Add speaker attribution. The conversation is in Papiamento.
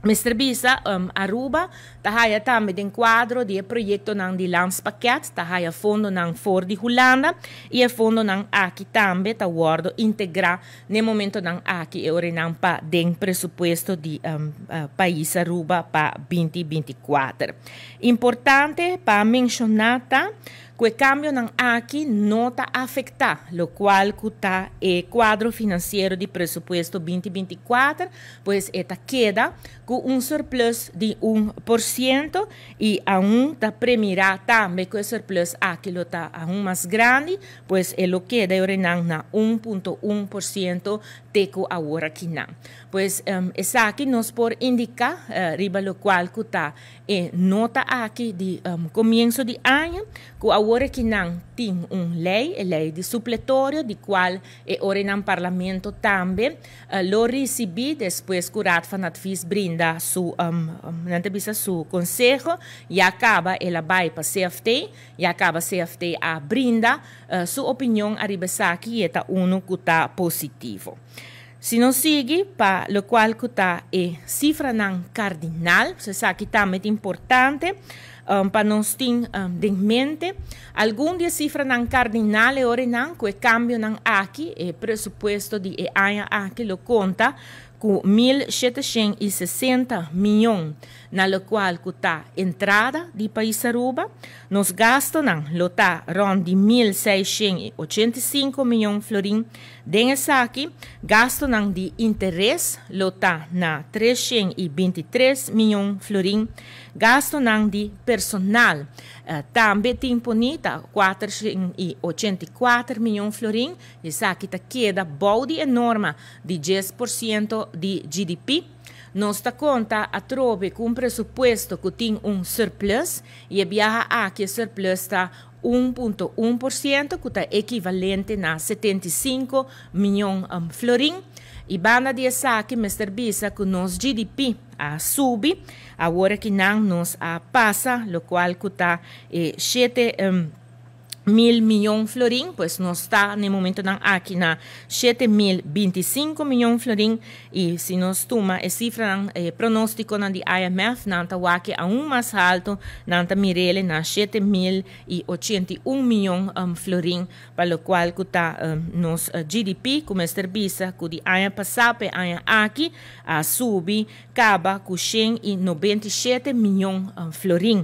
Speaker 1: Mester bisa, Aruba ta haya tambe den cuadro di e proyectonan di landspakket, ta haya fondonan for di Hulanda y e fondonan aki tambe ta wordo integra n'e momentonan aki e orenan pa den presupuesto di pais Aruba pa 2024. Importante pa menciona ta cu e cambionan aki no ta afecta locual cu ta e cuadro financiero di presupuesto 2024, pues e ta keda cu un surplus di 1% y aun ta premira tambe cu e surplus aki lo ta aun mas grandi, pues e lo keda e orenan na 1.1% te cu awor akinan. Pues esaki nos por indica riba locual cu ta e nota aki di comienso di aña, cu awor akinan tin un ley, e ley di supletorio, di cual e orenan Parlamento tambe lo ricibi despues cu Raad van Advies brinda su nan ta bisa su conseho. Ya caba el a bay pa CFT, ya caba CFT a brinda su opinion ariba esaki y e ta uno cu ta positivo. Si nos sigui pa locual cu ta e cifranan cardinal, esaki tambe ta importante pa nos tin den mente. Algun di e cifranan cardinal e orenan cu e cambionan aki, e presupuesto di e aña aki lo conta cu 1760 miyon na locual cu ta entrada di pais Aruba. Nos gastonan lo ta rond di 1685 miyon florin. Den esaki, gastonan di interes lo ta na 323 miyon florin. Gastonan di personal tambe tin poni ta 484 miyon florin. Esaki ta keda bou di e norma di 10% di GDP. Nos ta conta atrobe cu un presupuesto cu tin un surplus y e biaha aki e surplus ta 1.1%, cu ta equivalente na 75 miyon florin. Y banda di esaki mester bisa cu nos GDP a subi, awor akinan nos a pasa locual cu ta 7 mil miyon florin, pues nos ta na momentonan aki na 7025 miyon florin y si nos tuma e cifranan pronosticonan di IMF, nan ta wak e aun mas halto, nan ta mir'e na 7081 miyon florin pa locual cu ta nos GDP, cu mester bisa cu di aña pasa pa e aña aki a subi caba cu 197 miyon florin.